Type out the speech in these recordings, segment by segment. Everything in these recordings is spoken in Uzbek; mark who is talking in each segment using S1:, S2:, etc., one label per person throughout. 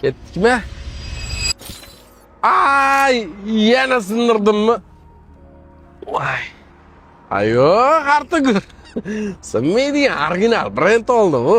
S1: Ketdikmi? Ay, yana sindirdimmi? Voy. Ayo, qartagur. Sinmaydigan original brend oldim u.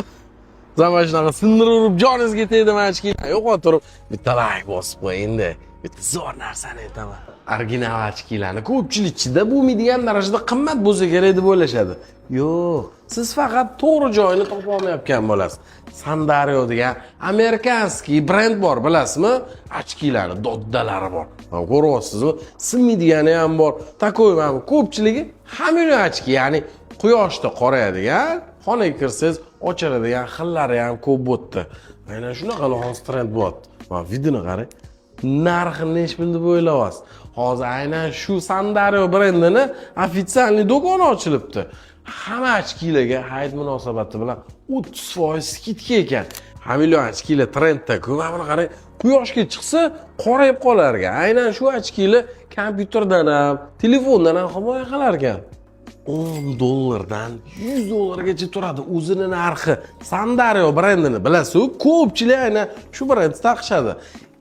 S1: Zaman shunaqa sindiraverib joningizga tegdi очки. Yo'qot turib bitta layk bosib qo'ying-da. Bitta zo'r narsani aytaman. Original очки larni ko'pchilik chidab bo'lmaydigan darajada qimmat bo'lsa kerak deb o'ylashadi. Yo'q, siz faqat to'g'ri joyini topa olmayotgan bo'lasiz. Sandario degan американский brend bor, bilasizmi? Очки larni doddalari bor. Mana, ko'ryapsizmi? Sinmaydigani ham bor. Такой mana ko'pchiligi хамелеон очки, ya'ni quyoshda qorayadigan, xonaga kirsangiz ochiladigan xillari ham ko'p bo'pti. Aynan shunaqa hozir trend bo'lyapti. Mana, вид ini qarang. Narxi nechi pul deb o'ylayapsiz? Hozir aynan shu Sandario brendini официальный do'koni ochilibdi. Hamma очки larga hayit munosabati bilan 30% скидка ekan. Хамелеон очки lar trendda-ku. Mana buni qarang, quyoshga chiqsa qorayib qolar ekan. Aynan shu очки lar kompyuterdan ham, telefondan ham himoya qilar ekan. 10 dollardan 100 dollargacha turadi o'zini narxi. Sandario brendini bilasiz, ko'pchilik aynan shu brendni taqishadi.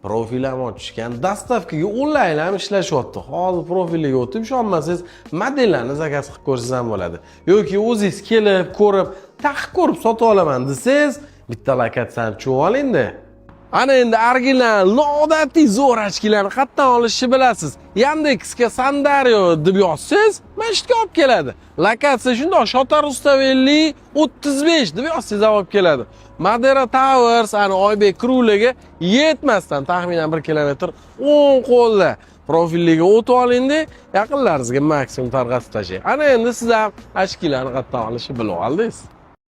S1: Profil ham ochishgan, доставка ga onlayn ham ishlashyapti. Hozir profiliga o'tib, ishonmasangiz, modellarni zakaz qilib ko'rsangiz ham bo'ladi. Yoki o'zingiz kelib, ko'rib, taqib ko'rib sotib olaman desangiz, bitta lokatsiyani tushunib olingda. Ana endi original, noodatiy zo'r очки larni qayerdan olishni bilasiz. Yandexga Sandario deb yozsangiz, mana shu yerga olib keladi. Lokatsiya shundoq, Shota Rustaveli 35 deb yozsangiz ham olib keladi. Madera Towers, ana Oybek Kruliga yetmasdan taxminan 1 kilometr o'ng qo'lda. Profiliga o'tib olingda, yaqinlaringizga maksimum tarqatib tashlang. Ana endi siz ham очки larni qayerdan olishni bilib oldingiz.